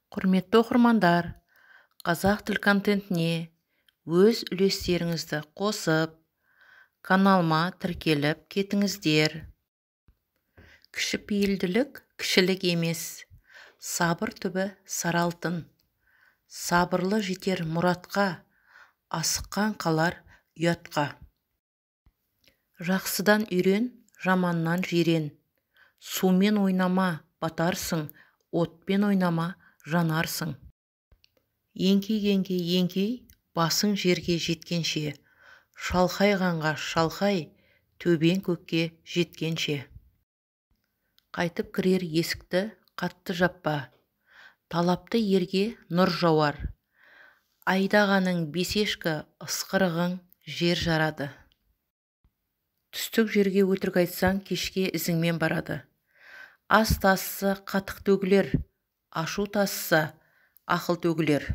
Құрметті оқырмандар, қазақ тіл контентіне өз үлестеріңізді қосып, каналыма тіркеліп кетіңіздер. Кішіпейілділік кішілік емес. Сабыр түбі сары алтын. Сабырлы жетер мұратқа, асыққан қалар ұятқа. Жақсыдан үйрен, жаманнан жирен. Сумен ойнама, батарсың, отпен ойнама, жанарсың. Еңкейгенге еңкей, басың жерге жеткенше. Шалқайғанға шалқай, төбең көкке жеткенше. Қайтып кірер есікті қатты жаппа. Талапты ерге нұр жауар. Айдағаның бес ешкі, ысқырығың жер жарады. Түстік жерге өтірік айтсаң, кешке ізіңмен барады. Ас тасыса, қатық төгілер, ашу тасыса, ақыл төгілер.